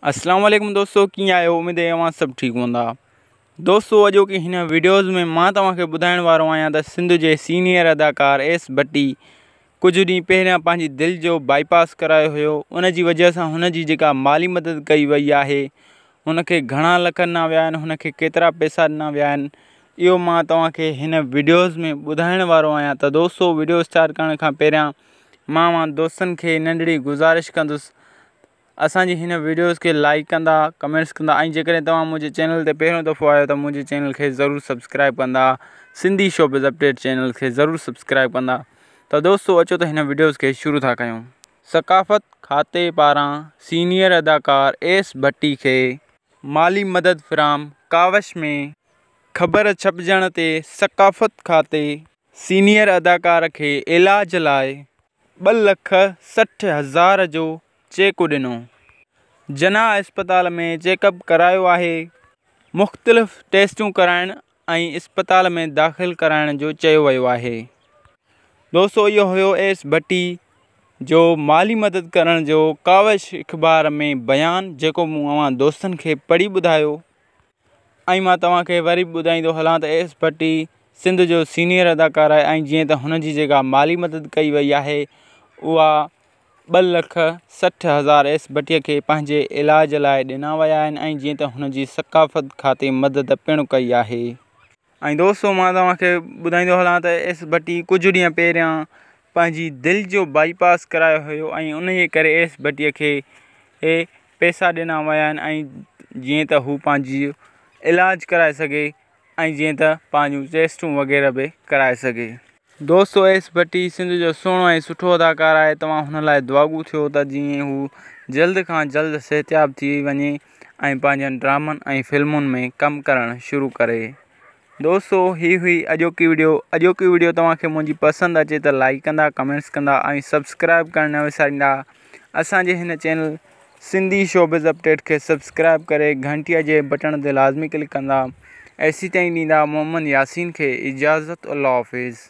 اسلام عليڪم دوستو ڪيئن آهيو اميد آهي اوهان سڀ ٺيڪ هوندا دوستو اڄوڪي هن ويڊيوز ۾ مان توهان کي ٻڌائڻ وارو آهيان ته سنڌ جي سينيئر اداڪار ايس ڀٽي ڪجهه ڏينهن پهريان پنهنجي دل جو بائي پاس ڪرايو هيو ان جي وجه سان هن جي جيڪا مالي مدد ڪئي وئي آهي هن کي گهڻا لک ڏنا ويا آهن هن کي ڪيترا پئسا ڏنا ويا آهن اهو مان توهان کي هن ويڊيوز ۾ ٻڌائڻ وارو آهيان ته دوستو ويڊيو اسٽارٽ ڪرڻ کان پهريان مان اوهان دوستن کي ننڍڙي گذارش ڪندس اسان جي هن ويڊيوز کي لائيڪ ڪندا ڪمينٽس ڪندا ۽ جيڪڏهن توهان منهنجي چينل تي پهريون دفعو آيو ته منهنجي چينل کي ضرور سبسڪرائب ڪندا سنڌي شوبز اپڊيٽ چينل کي ضرور سبسڪرائب ڪندا ته دوستو اچو ته هن ويڊيوز کي شروع ٿا ڪيون. ثقافت کاتي پاران سينيئر اداڪار ايس ڀٽي کي مالي مدد فراهم ڪاوش ۾ خبر ڇپجڻ تي ثقافت کاتي سينيئر اداڪار کي علاج لاء 2,60,000 جو چيڪ ڏنو. جناح اسپتال ۾ چيڪ اپ ڪرايو آهي. مختلف ٽيسٽون ڪرائڻ ۽ اسپتال ۾ داخل ڪرائڻ جو چيو ويو آهي. دوستو اهو هيو ايس ڀٽي جو مالي مدد ڪرڻ جو ڪاوش اخبار ۾ بيان جيڪو مون اوهان دوستن کي پڙهي ٻڌايو ۽ مان توهان کي وري به ٻڌائيندو هلان ته ايس ڀٽي سنڌ جو سينيئر اداڪار آهي ۽ جيئن ته هن جي جيڪا مالي مدد ڪئي وئي آهي اها 2,60,000 ايس ڀٽي کي پنهنجي علاج لاء ڏنا ويا آهن ۽ جيئن ته هن جي ثقافت کاتي مدد پڻ ڪئي آهي. ۽ دوستو مان توهان کي ٻڌائيندو هلان ته ايس ڀٽي ڪجهه ڏينهن پهريان پنهنجي دل جو بائي پاس ڪرايو هيو ۽ انهيء ڪري ايس ڀٽي کي پئسا ڏنا ويا آهن ۽ جيئن ته هو پنهنجي علاج ڪرائي سگهي ۽ جيئن ته پنهنجون ٽيسٽون وغيره به ڪرائي سگهي. دوستو ايس ڀٽي سنڌ جو سهڻو ۽ سٺو اداڪار آهي توهان هن لاء دعاگو ٿيو ته جيئن هو جلد کان جلد صحتياب ٿي وڃي ۽ پنهنجن ڊرامن ۽ فلمن ۾ ڪم ڪرڻ شروع ڪري. دوستو هي هئي اڄوڪي وڊيو اڄوڪي وڊيو توهان کي منهنجي پسند اچي ته لائيڪ ڪندا ڪمينٽس ڪندا ۽ سبسڪرائب ڪرڻ نه وساريندا اسان جي هن چينل سنڌي شوبز اپڊيٽ کي سبسڪرائب ڪري گهنٽيء جي بٽڻ تي لازمي ڪلڪ ڪندا ايسيتائين ڏيندا محمد ياسين کي اجازت الله حافظ.